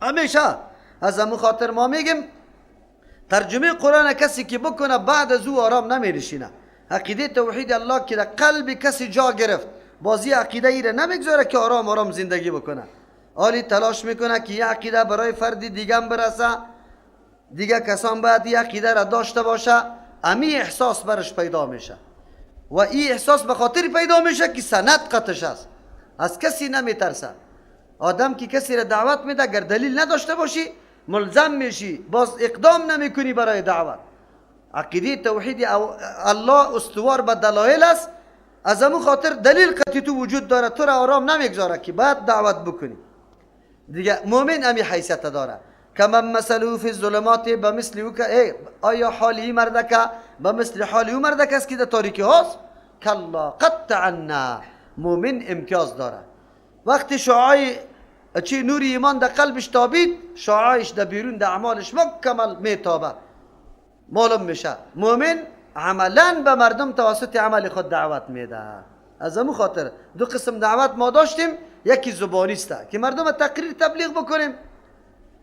همیشه از همون خاطر ما میگیم ترجمه قرآن کسی که بکنه بعد از او آرام نمیرشینه. عقیده توحید الله که در قلب کسی جا گرفت، بازی عقیده ای را نمیگذاره که آرام آرام زندگی بکنه. آلی تلاش میکنه که یه عقیده برای فرد دیگه هم برسه، دیگه کسان باید یه عقیده را داشته باشه. امی احساس برش پیدا میشه و این احساس به خاطر پیدا میشه که سند قطش است، از کسی نمیترسه. آدم که کسی را دعوت میده اگر دلیل نداشته باشی ملزم میشی، باز اقدام نمیکنی برای دعوت. عقیده توحید الله استوار به دلایل است، از امو خاطر دلیل قطعی تو وجود داره، تو را آرام نمیگذاره که باید دعوت بکنی. دیگه مؤمن امی حیثیت داره. کمن مثله فی الظلمات بمثل او که آیا حال این مردکه به مثل حال او مردک است که در تاریکی هاست؟ کلا قطعا نه. مؤمن امتیاز داره. وقتی شعاع چی نور ایمان در قلبش تابید، شعاعش در بیرون در اعمالش مکمل میتابه، معلوم میشه مؤمن عملا به مردم توسط عمل خود دعوت میده. از امو خاطر دو قسم دعوت ما داشتیم، یکی زبانی است که مردم تقریر تبلیغ بکنیم،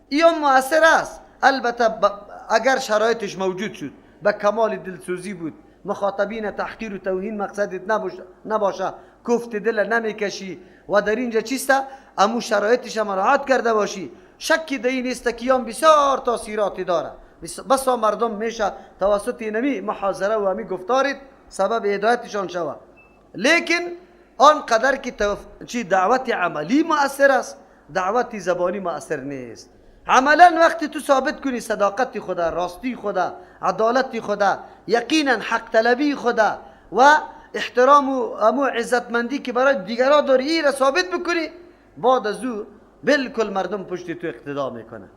این مؤثر است البته اگر شرایطش موجود شد، به کمال دلسوزی بود، مخاطبین تحقیر و توهین مقصدت نباشه، کوفت دل نمیکشی و در اینجا چیست امو شرایطش مراعات کرده باشی، شکی در این نیست که یان بسیار تاثیراتی داره. بسا مردم میشه توسط نمی محاضره و همی گفتارت سبب هدایتشان شوه. لیکن آن قدر که چی دعوت عملی مؤثر است، دعوت زبانی مؤثر نیست. عملا وقتی تو ثابت کنی صداقت خدا، راستی خدا، عدالت خدا، یقینا حق طلبی خدا و احترام و امو عزتمندی که برای دیگران داری، ای را ثابت بکنی، بعد از او بالکل مردم پشت تو اقتدا میکنه.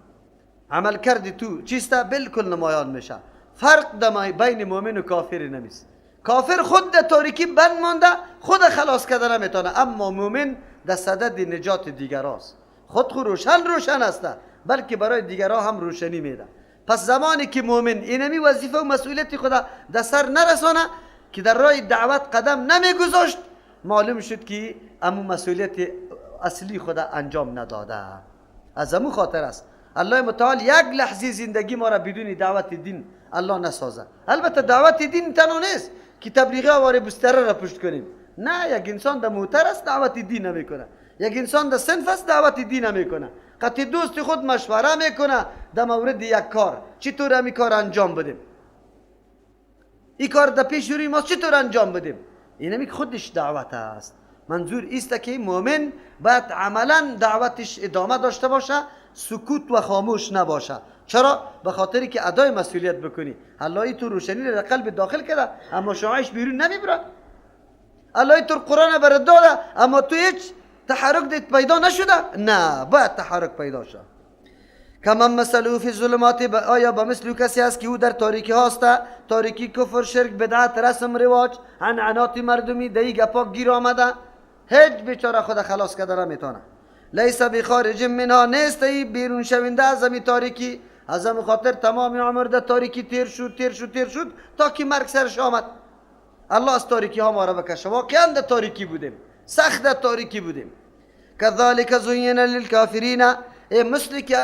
عمل کردی تو چیسته بالکل نمایان میشه. فرق در بین مؤمن و کافر نمیست. کافر خود در تاریکی بند مانده، خود خلاص کرده نمیتونه، اما مؤمن در صدد نجات دیگراست. خود خود روشن روشن است، بلکه برای دیگرها هم روشنی میده. پس زمانی که مؤمن اینمی وظیفه و مسئولیت خود در سر نرسانه که در راه دعوت قدم نمیگذاشت، معلوم شد که امو مسئولیت اصلی خود انجام نداده. از امو خاطر است الله متعال یک لحظه زندگی ما را بدون دعوت دین الله نسازه. البته دعوت دین تنها نیست که تبلیغ آواره بستره را پشت کنیم، نه، یک انسان در موتر است دعوت دین نمیکنه، یک انسان در صنف است دعوت دین نمیکنه، قطعی دوست خود مشوره میکنه در مورد یک کار، چطور همی کار انجام بدیم، این کار در پیش روی ما چطور انجام بدیم. اینمی خودش دعوت است. منظور ایست که مؤمن باید عملا دعوتش ادامه داشته باشه، سکوت و خاموش نباشه. چرا؟ به خاطری که ادای مسئولیت بکنی. الله تو روشنی را در قلب داخل کرده اما شعاعش بیرون نمیبره. الله تو قرآن برات داده اما تو هیچ تحرک دیت پیدا نشده، نه، باید تحرک پیدا شد. کمن مثله فی الظلمات، آیا به مثل کسی است که او در تاریکی هاست، تاریکی کفر، شرک، بدعت، رسم، رواج، عنعنات مردمی، دی گپا گیر آمده، هیچ بیچاره خود خلاص کرده نمیتونه. لیس بخارج منها، نیست ای بیرون شونده از همی تاریکی. از همین خاطر تمام عمر در تاریکی تیر شد تیر شد تیر شد تا که مرگ سرش آمد. الله از تاریکی ها ما را بکشه. واقعا در تاریکی بودیم، سخت در تاریکی بودیم. کذالک زین للکافرین، مثل که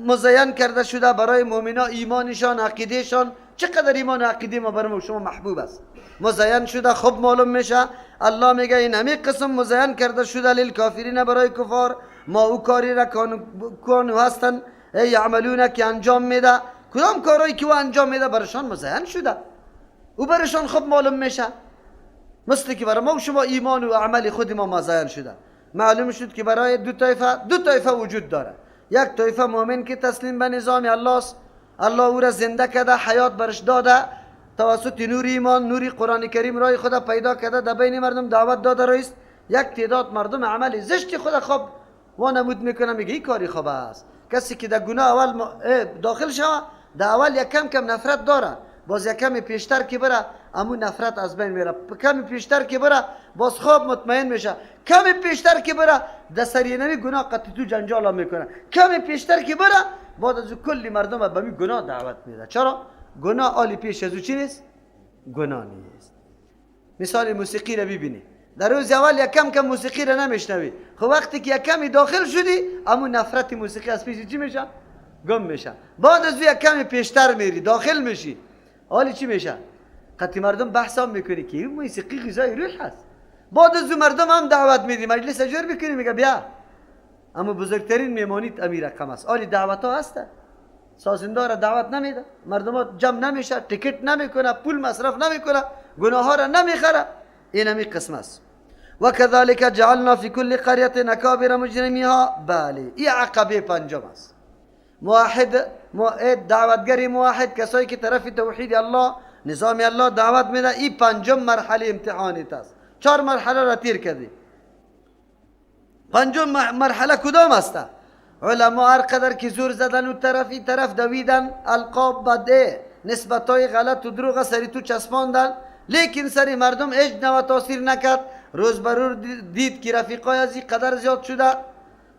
مزین کرده شده برای مؤمنا ایمانشان، عقیدهشان. چقدر ایمان و عقیده ما برای شما محبوب است، مزین شده، خوب معلوم میشه. الله میگه این همه قسم مزین کرده شده للکافرین، برای کفار. ما او کاری را کانو هستن یعملون که انجام میده، کدام کارهایی که او انجام میده برشان مزین شده، او برشان خوب معلوم میشه، مثل که برای ما و شما ایمان و عمل خود ما مزین شده. معلوم شد که برای دو طایفه وجود داره. یک طایفه مؤمن که تسلیم به نظام الله است، الله او را زنده کرده، حیات برش داده، توسط نور ایمان، نور قرآن کریم رای خدا پیدا کرده، در بین مردم دعوت داده رئیس. یک تعداد مردم عمل زشت خود خوب وانمود میکنه، میگه این کاری خوب است. کسی که در گناه اول داخل شوه، در اول یک کم کم نفرت داره، باز یک کمی پیشتر که بره امو نفرت از بین میره، کمی پیشتر که بره باز خواب مطمئن میشه، کمی پیشتر که بره در سری گناه قطعی تو جنجال میکنه، کمی پیشتر که بره بعد از کلی مردم به می گناه دعوت میده. چرا؟ گناه آلی پیش از او چی نیست؟ گناه نیست. مثال موسیقی را ببینی، در روز اول یک کم کم موسیقی را نمیشنوی، خب وقتی که یک کمی داخل شدی امون نفرت موسیقی از پیش چی میشه؟ گم میشه. بعد از یک کمی پیشتر میری داخل میشی، حالی چی میشه؟ قطعی مردم بحث هم میکنی که این موسیقی غذای روح هست. بعد از مردم هم دعوت میدی، مجلس اجور میکنی، میگه بیا، اما بزرگترین میمانیت امیر رقم است. حالی دعوت ها هسته، سازنده را دعوت نمیده، مردم ها جمع نمیشه، تیکت نمیکنه، پول مصرف نمیکنه، گناه ها را نمیخره. این همی قسم است. و كذلك جعلنا في كل قرية اكابر مجرميها. بله، این عقبه پنجم است. موحد، دعوتگر موحد، کسایی که طرف توحید الله، نظام الله دعوت میده، این پنجم مرحله امتحانیت است. 4 مرحله را تیر کردی. پنجم مرحله کدام است؟ علما هر قدر که زور زدن و طرف این طرف دویدن، القاب بده، نسبتای غلط و دروغ سری تو چسباندن، لیکن سری مردم هیچ نوع تاثیر نکرد. روز برور دید که رفیقای از این قدر زیاد شده،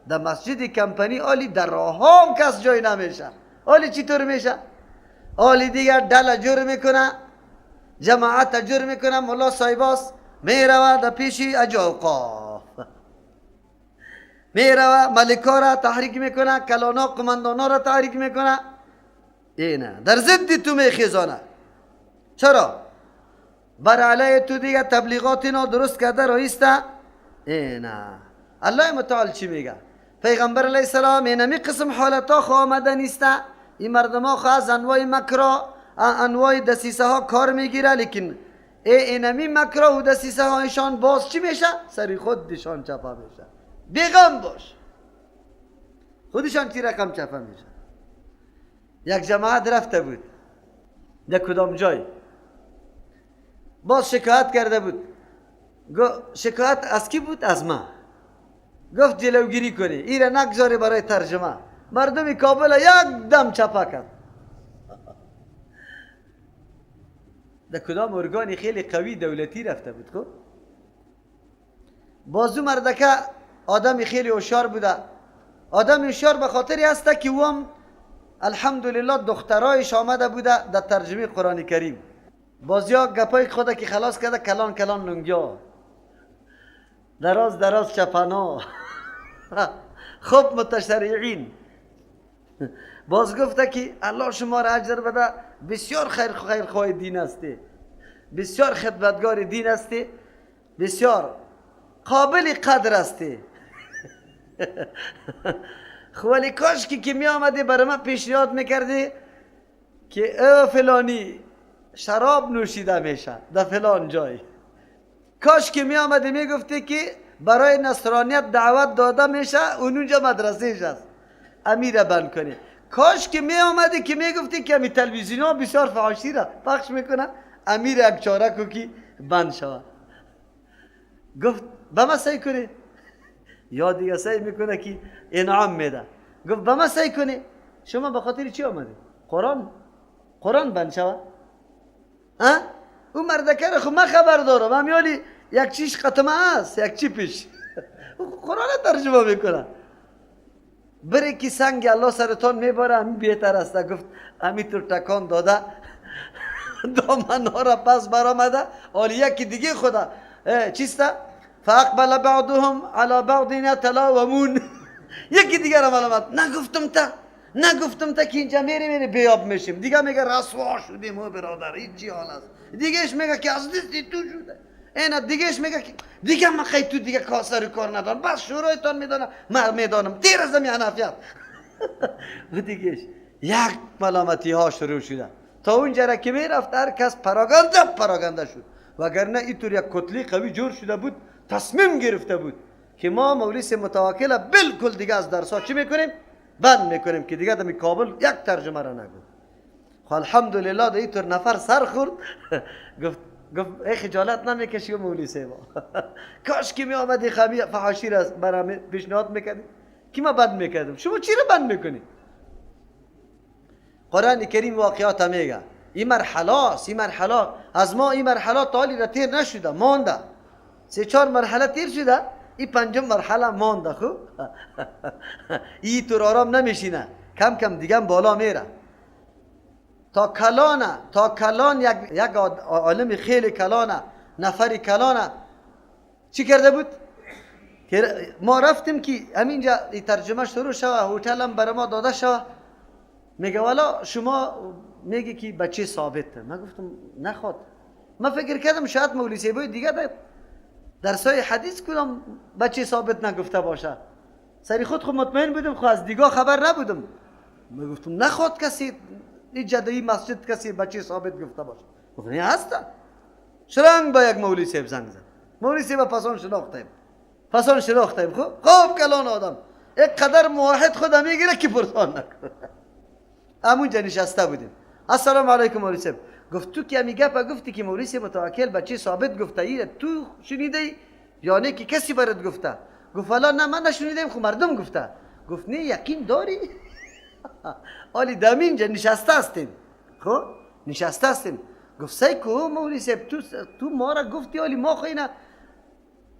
در مسجد کمپنی آلی در راه هم کس جای نمیشه. آلی چطور میشه؟ آلی دیگر دل جور میکنه، جماعت جور میکنه، ملا صاحباس میروه در پیشی اجاقاف، میروه ملکا را تحریک میکنه، کلانا قماندانا را تحریک میکنه، اینه در ضد تو میخیزانه. چرا؟ بر علیه تو دیگه تبلیغات اینا درست کرده رایسته. اینه الله متعال چی میگه؟ پیغمبر علیه السلام اینمی قسم حالتا خو آمده نیسته. این مردم ها خو از انواع مکرا، انواع دسیسه ها کار میگیره، لیکن اینمی مکرا و دسیسه هایشان باز چی میشه؟ سری خودشان چپه میشه. بیغم باش، خودشان چی رقم چپه میشه. یک جماعت رفته بود در کدام جای، باز شکایت کرده بود. شکایت از کی بود؟ از ما. گفت جلوگیری کنی، ایره نگذاری برای ترجمه. مردم کابل یک دم چپه کرد. در کدام ارگانی خیلی قوی دولتی رفته بود. خب بازو مردکه آدم خیلی هوشیار بوده. آدم هوشیار به خاطری هسته که او هم الحمدلله دخترایش آمده بوده در ترجمه قرآن کریم. بازیا گپای خدا که خلاص کرده، کلان کلان لنگیا، دراز دراز چپنا، خب متشرعین. باز گفته که الله شما را اجر بده، بسیار خیرخواه دین هستی، بسیار خدمتگار دین هستی، بسیار قابل قدر هستی. خب ولی کاش که می آمدی برای من پیشنهاد میکردی که او فلانی شراب نوشیده میشه در فلان جای. کاش که می آمدی میگفتی که برای نصرانیت دعوت داده میشه، اونجا مدرسه است، امیر بند کنی. کاش که می آمدی که میگفتی که امی تلویزیون ها بسیار فحاشی را پخش میکنه، امیر یک چاره کو که بند شود. گفت به ما سعی کنی، یا دیگه سعی میکنه که انعام میده. گفت به ما سعی کنی، شما به خاطر چی آمدی؟ قرآن بند شود. ها؟ اون مردکه را خب من خبر دارم، همیالی یک چیش قطمه است، یک چی پیش قرآن ترجمه میکنه. بره که سنگ الله سرتان میباره، همین بهتر است. گفت همین طور تکان داده، دامن ها را پس برآمده. حالی یکی دیگه خدا چیسته؟ فاقبل بعضهم علی بعض یتلاومون. یکی دیگه را ملامت. نگفتم تا که اینجا میری بیاب میشیم. دیگه میگه رسوا شدیم او برادر، این چی حال است؟ دیگهش میگه که از دستی تو شده. اینا دیگهش میگه که دیگه من خیلی تو دیگه کاسر کار ندارم، بس شورایتان میدانم، من میدانم تیر از می حنفیت. و دیگهش یک ملامتی ها شروع شده تا اونجا را که میرفت هر کس پراگنده شد. وگرنه اینطور یک کتلی قوی جور شده بود، تصمیم گرفته بود که ما مولوی متوکل بالکل دیگه از درس ها چی میکنیم؟ بند میکنیم که دیگه دمی کابل یک ترجمه را نگو. خب الحمدلله ده اینطور نفر سر خورد. گفت ای خجالت نمیکشی و مولوی صاحب، کاش که می آمدی خمی فحاشی را برام پیشنهاد میکردی که ما بند میکردم. شما چی را بند میکنی؟ قرآن کریم واقعات میگه این مرحله است، این مرحله از ما، این مرحله تا حالی را تیر نشده، مانده. 3-4 مرحله تیر شده، این پنجم مرحله مانده. خب این طور آرام نمیشینه، کم کم دیگه بالا میره تا کلانه، تا کلان یک عالم خیلی کلانه، نفری کلانه چی کرده بود؟ که ما رفتیم که همینجا ترجمه شروع شوه، هتل هم برای ما داده شوه. میگه والا شما میگی که بچه ثابته. من گفتم نخواد. من فکر کردم شاید مولوی صاحب دیگه درسای حدیث کدام بچه ثابت نگفته باشه. سری خود خود مطمئن بودم، خو از دیگه خبر نبودم. من گفتم نخواد کسی این جدایی مسجد کسی بچه ثابت گفته باشه. گفت نه هست. شرنگ با یک مولوی صاحب زنگ زد. مولوی صاحب پسان شناختیم. پسان شناختیم. خب کلان آدم یک قدر موحد خود میگیره که پرسان نکنه. همونجا نشسته بودیم. السلام علیکم مولوی صاحب. گفت تو که همی گپ گفتی که مولوی صاحب متوکل بچه ثابت گفته، ای تو شنیده یا نه که کسی برات گفته؟ گفت والا نه من نشنیدم، خب مردم گفته. گفت نه یقین داری؟ آلی دمینجا نشسته هستیم. خب نشسته هستیم. گفت سعی کو مولوی صاحب تو ما را گفتی، آلی ما خو اینا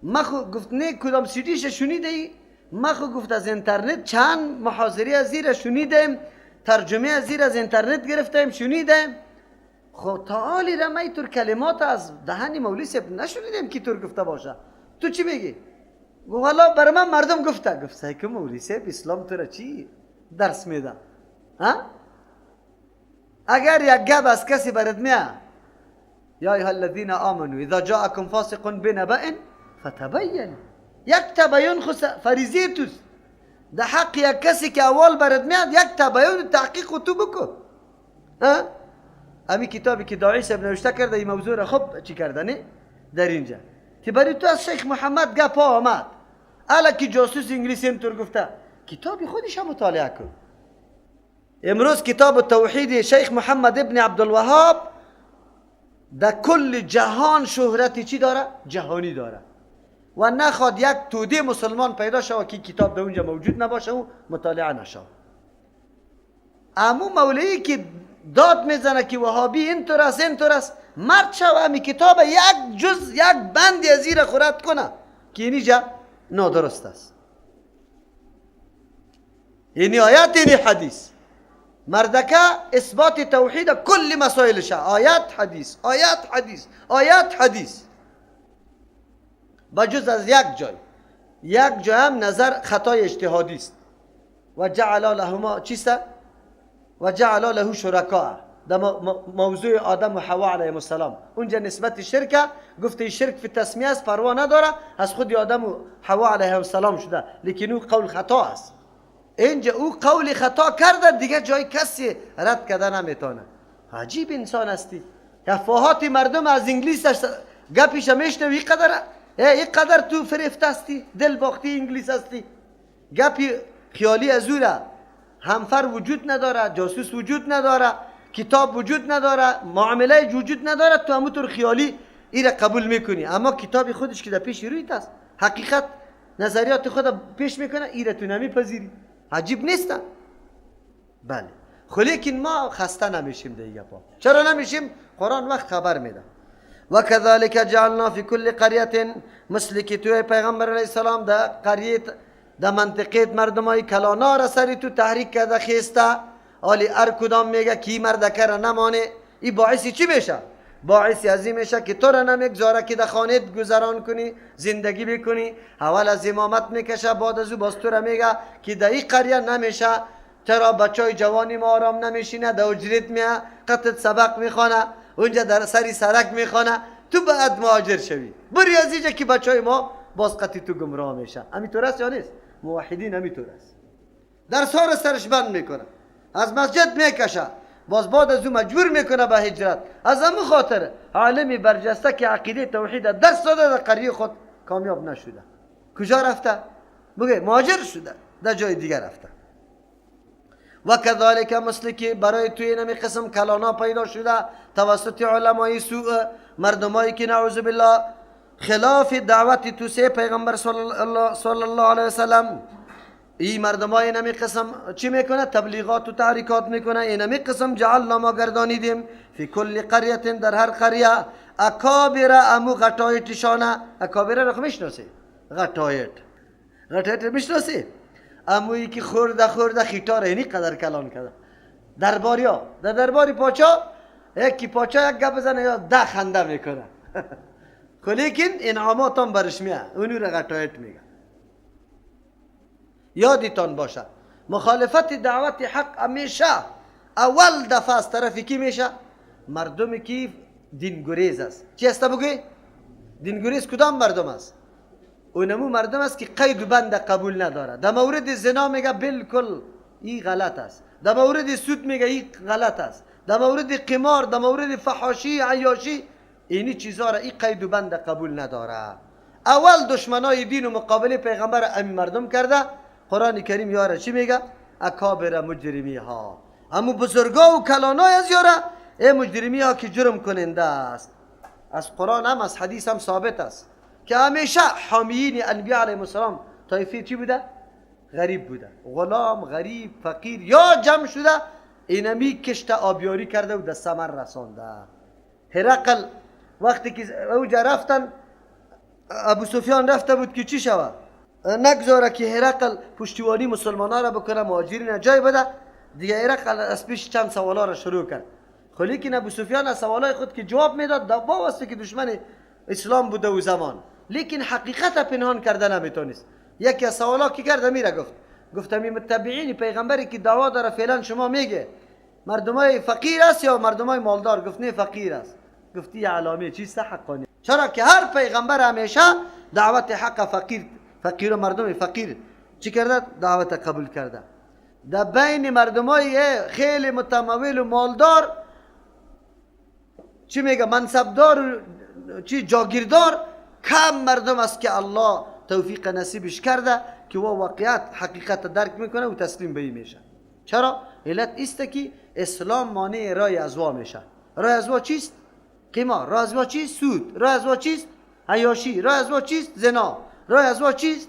ما خو گفت نه کدام سیدیش شنیده ای؟ ما خو گفت از اینترنت چند محاضره از زیر شنیدیم، ترجمه از زیر از اینترنت گرفتیم شنیدیم. خب تا حالی را من تور کلمات از دهن مولوی صاحب نشنیدیم که تور گفته باشه. تو چی میگی؟ گفت والا برای من مردم گفته. گفت سعی کو مولوی صاحب اسلام تو را چی درس میده؟ ها؟ اگر یک گپ از کسی برات میاد، یا ایها الذین آمنوا اذا جاءکم فاسق بنبأ فتبینوا، یک تبین خو فریضه توست. در حق یک کسی که اول برات میاد یک تبین تحقیق تو بکن. ها؟ امی کتابی که داعی صاحب نوشته کرده این موضوع را خب چی کرده نه؟ در اینجا که برای تو از شیخ محمد گپ آمد، الکی جاسوس انگلیسی هم طور گفته، کتابی خودش هم مطالعه کن. امروز کتاب توحید شیخ محمد ابن عبدالوهاب در کل جهان شهرتی چی داره؟ جهانی داره. و نخواد یک توده مسلمان پیدا شود که کتاب در اونجا موجود نباشه و مطالعه نشود. امو مولوی که داد میزنه که وهابی اینطور است اینطور است، مرد شو امی کتاب یک جز یک بندی از زیر خورد کنه که اینجا نادرست است. اینی آیت اینی حدیث. مردکه اثبات توحید کل مسائلش آیت حدیث آیت حدیث آیت حدیث، بجز از یک جای، یک جای هم نظر خطای اجتهادی است. و جعل لهما چیست؟ و جعل له شرکاء. در موضوع آدم و حوا علیهم السلام اونجا نسبت شرکه، گفته شرک فی تسمیه است، پروا نداره، از خود آدم و حوا علیهم السلام شده، لیکن او قول خطا است. اینجا او قول خطا کرده، دیگه جای کسی رد کرده نمیتونه. عجیب انسان هستی. افواهات مردم از انگلیس گپیش میشنوی، اینقدر تو فریفته هستی، دل باختی انگلیس هستی. گپی خیالی از او را همفر وجود نداره، جاسوس وجود نداره، کتاب وجود نداره، معامله وجود نداره، تو همونطور خیالی ای را قبول میکنی. اما کتاب خودش که در پیش رویت است، حقیقت نظریات خود پیش میکنه، ای را تو نمیپذیری. عجیب نیست؟ بله. خب لیکن ما خسته نمیشیم دیگه پا. چرا نمیشیم؟ قرآن وقت خبر میده. و كذلك جعلنا فی کل قریه، مثل که توی پیغمبر علیه السلام در قریه در منطقه مردمای کلانا را سری تو تحریک کرده خیسته، آلی ار کدام میگه کی مردکه را نمانه. ای باعث چی میشه؟ باعث از این میشه که تو را نمیگذاره که در خانه گذران کنی، زندگی بکنی. اول از امامت میکشه، بعد از او باز تو را میگه که در این قریه نمیشه، چرا بچای جوانی ما آرام نمیشینه، در اجرت میه، قطعت سبق میخوانه، اونجا در سری سرک میخوانه، تو بعد مهاجر شوی، بری از اینجا که بچای ما باز قطعی تو گمراه میشه. همینطور است یا نیست؟ موحدین همینطور است. درس ها را سرش بند میکنه، از مسجد میکشه، باز بعد از او مجبور میکنه به هجرت. از همون خاطر عالمی برجسته که عقیده توحید درس داده در قریه خود کامیاب نشده. کجا رفته؟ بگه مهاجر شده، در جای دیگه رفته. و كذلك مثل که برای توی نمی قسم کلانا پیدا شده توسط علمای سوء، مردمایی که نعوذ بالله خلاف دعوت توسعه پیغمبر صلی الله علیه وسلم، این مردمای نمی قسم چی میکنه؟ تبلیغات و تحریکات میکنه. این نمی قسم جعلنا ما گردانیدیم فی کل قریه، در هر قریه، اکابر امو غټایتشانه. اکابر رو میشناسی؟ غټایت غټایت میشناسی؟ امویی که خورده خورده خیتار اینی قدر کلان کرده. درباریا در درباری پاچا یکی پاچا یک گپ بزنه یا ده خنده میکنه. لیکن انعامات هم برش میه، اونو را غټایت میگه. یادتان باشه مخالفت دعوت حق همیشه اول دفعه از طرف کی میشه؟ مردم کی دینگریز است. چی است بگوی؟ دینگریز کدام مردم است؟ اونمو مردم است که قید و بند قبول نداره. در مورد زنا میگه بالکل این غلط است، در مورد سود میگه این غلط است، در مورد قمار، در مورد فحاشی، عیاشی، اینی چیزا را این قید و بند قبول نداره. اول دشمنای دین و مقابله پیغمبر امی مردم کرده. قرآن کریم یاره چی میگه؟ اکابر مجرمی ها، امو بزرگا و کلانای از یاره ای مجرمی ها که جرم کننده است. از قرآن هم از حدیث هم ثابت است که همیشه حامیین انبیاء علیهم السلام طایفه چی بوده؟ غریب بوده، غلام، غریب، فقیر یا جمع شده اینمی کشت آبیاری کرده و در ثمر رسانده. هرقل وقتی که اوجا رفتن، ابو سفیان رفته بود که چی شود؟ نگذاره که هرقل پشتیبانی مسلمان را بکنه، مهاجرین جای بده. دیگه هرقل از پیش چند سوالا را شروع کرد. خب لیکن ابو سفیان از سوالای خود که جواب میداد با واسطه که دشمن اسلام بوده و زمان، لیکن حقیقت پنهان کرده نمیتونست. یکی از سوالا که کرد میره گفت می متبعین پیغمبری که دعوا داره فعلا شما میگه مردمای فقیر است یا مردمای مالدار؟ گفت نه فقیر است. گفتی علامه چیست؟ حقانی. چرا که هر پیغمبر همیشه دعوت حق فقیر، فقیر و مردم فقیر چی کرده؟ دعوت قبول کرده. در بین مردمای خیلی متمول و مالدار چی میگه؟ منصبدار چی جاگیردار کم مردم است که الله توفیق نصیبش کرده که او واقعیت حقیقت درک میکنه و تسلیم به این میشه. چرا؟ علت است که اسلام مانع رای ازوا میشه. رای ازوا چیست؟ قمار. رای ازوا چیست؟ سود. رای ازوا چیست؟ عیاشی. رای ازوا چیست؟ زنا. رای ازوا چیست؟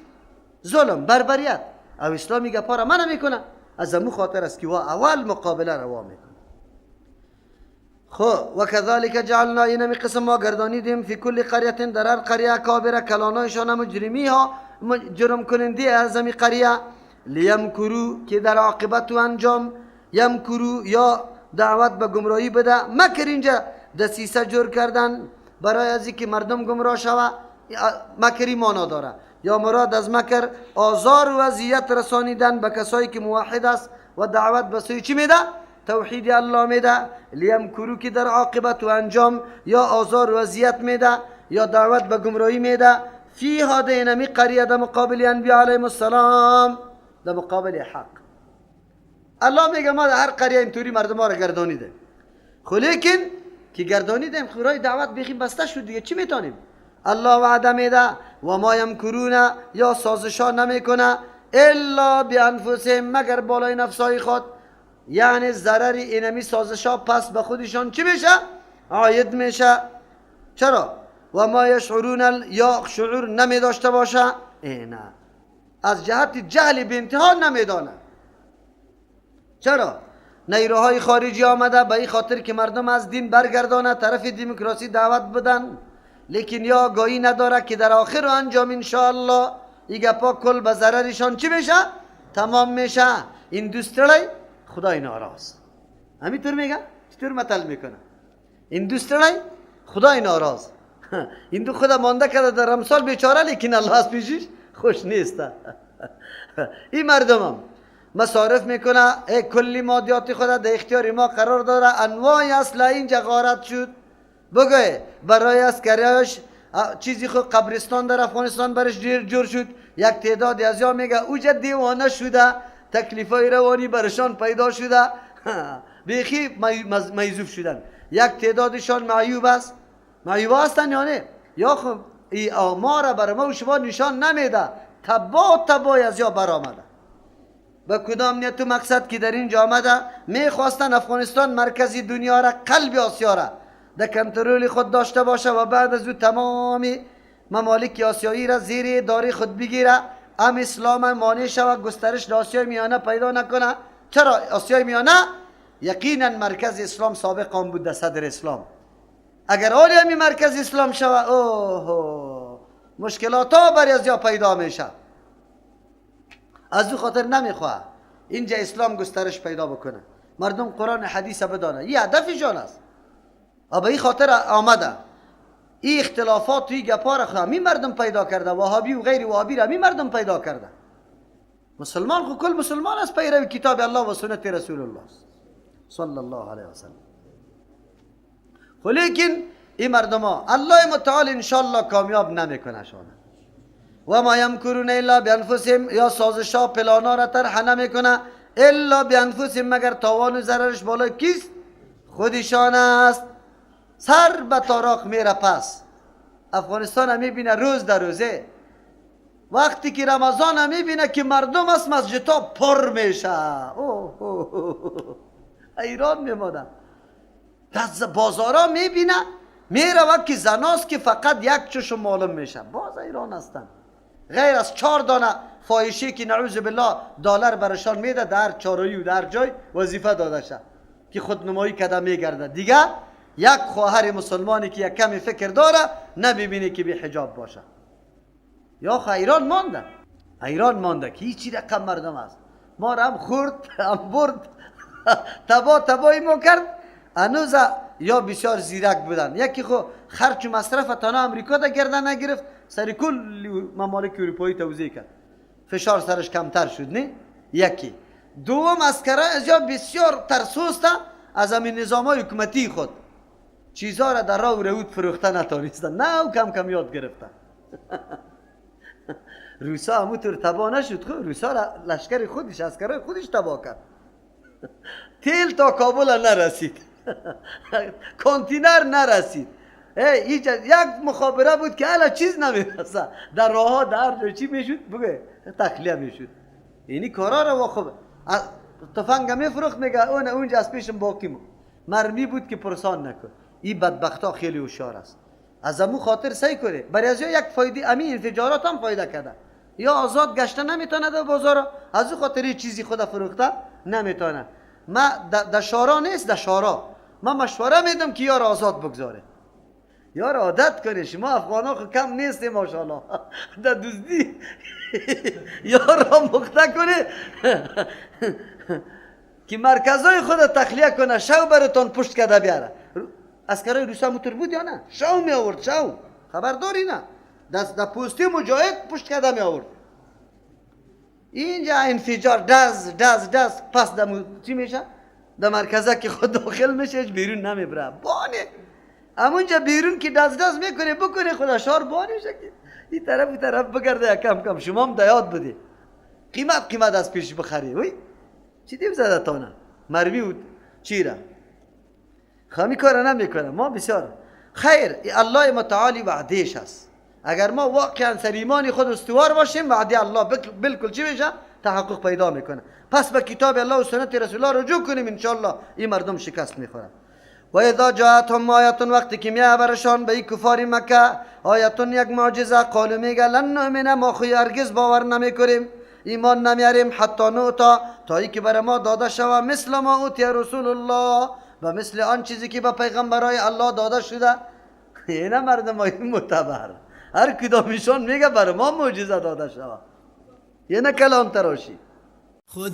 ظلم، بربریت. او اسلام میگه پارا منع میکنه. از امو خاطر است که او اول مقابله روا میکنه. خب و کذالک جعلنا، اینمی قسم ما گردانیدیم فی کل قریه، در هر قریه کابره کلانایشان مجرمی ها جرم کننده از امی قریه، لیمکرو که در عاقبت و انجام، یمکرو یا دعوت به گمراهی بده. مکر اینجا دسیسه جور کردن برای از اینکه مردم گمراه شوه، مکری مانا داره. یا مراد از مکر آزار و اذیت رسانیدن به کسایی که موحد است و دعوت به سوی چی میده؟ توحید الله میده. لیمکرو که در عاقبت و انجام یا آزار و اذیت میده یا دعوت به گمراهی میده. فیها دینمی قریه در مقابل انبیاء علیهم السلام، در مقابل حق. الله میگه ما در هر قریه اینطوری مردم ها را گردانیده. خب لیکن که گردانیدیم خورای دعوت بیخی بسته شد دیگه، چی میتونیم؟ الله وعده میده و ما یمکرون، یا سازشا نمیکنه الا بانفسهم، مگر بالای نفسای خود. یعنی ضرر اینمی سازشا پس به خودشان چی میشه؟ عاید میشه. چرا؟ و ما یشعرون، یا شعور نمی داشته باشه. نه از جهت جهل به انتها نمیدانه. چرا؟ نیروهای خارجی آمده به این خاطر که مردم از دین برگردانه، طرف دموکراسی دعوت بدن، لیکن یا گاهی نداره که در آخر و انجام انشاءالله این گپا کل به ضررشان چی میشه؟ تمام میشه. این دوسترای خدای ناراض. همینطور میگه؟ چطور متل میکنه؟ این دوسترای خدای ناراض. این دو خدا مانده کرده در رمسال بیچاره، لیکن الله از پیشش خوش نیست. این مردمم مصارف میکنه، کلی مادیات خدا در اختیار ما قرار داره، انواع اسلحه اینجا غارت شد. بگه برای اسکریاش چیزی خود قبرستان در افغانستان برش جور شد. یک تعداد از یا میگه اوجا دیوانه شده، تکلیفای روانی برشان پیدا شده، بیخی میزوف شدن. یک تعدادشان معیوب است. معیوب هستن یا نه؟ یا خب ای آمار بر ما و شما نشان نمیده، تبا تبای از یا برآمده. به کدام نیت و مقصد که در اینجا آمده؟ میخواستن افغانستان مرکزی دنیا را، قلب آسیا را در کنترل خود داشته باشه و بعد از او تمام ممالک آسیایی را زیر داری خود بگیره، ام اسلام مانع شود گسترش در آسیای میانه پیدا نکنه. چرا آسیای میانه؟ یقینا مرکز اسلام سابق آن بود در صدر اسلام. اگر آلی همی مرکز اسلام شود، اوه مشکلات ها بر از یا پیدا میشه. از او خاطر نمیخواه اینجا اسلام گسترش پیدا بکنه، مردم قرآن حدیث بدانه، یه هدفشان است. به این خاطر آمده. این اختلافات و این گپا را همی مردم پیدا کرده، وهابی و غیر وهابی را همی مردم پیدا کرده. مسلمان خو کل مسلمان است، پیرو کتاب الله و سنت رسول الله است صلی الله علیه وسلم. ولیکن این مردم ها الله متعال انشالله کامیاب نمیکنه شانه. و ما یمکرون الا بانفسهم، یا سازشا پلانا را طرح نمیکنه الا بانفسهم، مگر تاوان و ضررش بالای کیست؟ خودشان است. سر به تاراق میره. پس افغانستان هم میبینه روز در روزه، وقتی که رمضان هم میبینه که مردم از مسجدها پر میشه، اوه اوه ایران میمانه. از بازارا میبینه میره که زناست که فقط یک چشم معلوم میشه، باز ایران هستن. غیر از 4 دانه فاحشه که نعوذ بالله دلار برشان میده، در چارایی و در جای وظیفه داده شه که خودنمایی کده میگرده. دیگه یک خواهر مسلمانی که یک کمی فکر داره نبینه که بی حجاب باشه. یا خو ایران مانده، ایران مانده که هیچی رقم مردم است. ما را هم خورد هم برد، تبا تبایی ما کرد. هنوز یا بسیار زیرک بودن، یکی خو خرچ و مصرف تنها امریکا در گردن نگرفت، سر کل ممالک اروپایی توزیع کرد، فشار سرش کمتر شد. نه یکی دوم اسکرای از یا بسیار ترسوسته از همین نظام های حکومتی خود، چیزها را در راه و رود فروخته نتانستن، نه او کم کم یاد گرفتن. روسا همونطور تباه نشد، خب روسا را لشکر خودش اسکرای خودش تباه کرد. تیل تا کابل نرسید، کانتینر نرسید. یک مخابره بود که الا چیز نمیرسه، در راه ها در جای چی میشد بگه تخلیه میشد. اینی کارا را خب تفنگ میفروخت، میگه اون اونجا از پیشم باقی مو مرمی بود که پرسان نکن. این بدبختا خیلی هوشیار است، از امو خاطر سعی کنه برای از یک فایده امی انفجارات هم فایده کرده، یا آزاد گشته نمیتونه در بازارا، از او خاطر چیزی خود فروخته نمیتونه. ما در شارا نیست، در شارا ما مشوره میدم که یار آزاد بگذاره، یار عادت کنه. شما افغان ها خو کم نیستیم ماشاءالله در دزدی، یار را مخته کنه که مرکزهای خود تخلیه کنه، شو براتون پشت کرده بیاره. اسکرای روسا موتور بود یا نه؟ شو می آورد، شو خبرداری نه، دست در پوستی مجاهد پشت کرده می آورد. اینجا انفجار دز دز دز، پس دم چی میشه؟ در مرکزه که خود داخل میشه هیچ بیرون نمیبره، بانه همونجا بیرون که دز دز میکنه بکنه خدا شار بانه میشه که این طرف این طرف بگرده. کم کم شما هم دیاد بودی قیمت قیمت از پیش بخری. وی چی دیم زده تانه مروی بود چیره خامی کار نمیکنه. ما بسیار خیر، الله متعالی وعدهش است. اگر ما واقعا سر ایمان خود استوار باشیم وعده الله بالکل چی میشه؟ تحقق پیدا میکنه. پس به کتاب الله و سنت رسول الله رجوع کنیم انشالله این مردم شکست میخورن. و اذا جاءتهم آیه، وقتی که میه برشان به این کفار مکه آیتون یک معجزه، قالوا میگه لن نؤمن، ما خو هرگز باور نمیکنیم، ایمان نمیاریم، حتی نؤتا، تا ای که بر ما داده شوه، مثل ما اوتی رسول الله، و مثل آن چیزی که به پیغمبرای الله داده شده. اینا مردم های معتبر هر کدامشان میگه بر ما معجزه داده شوه، یه نه کلام تراشی.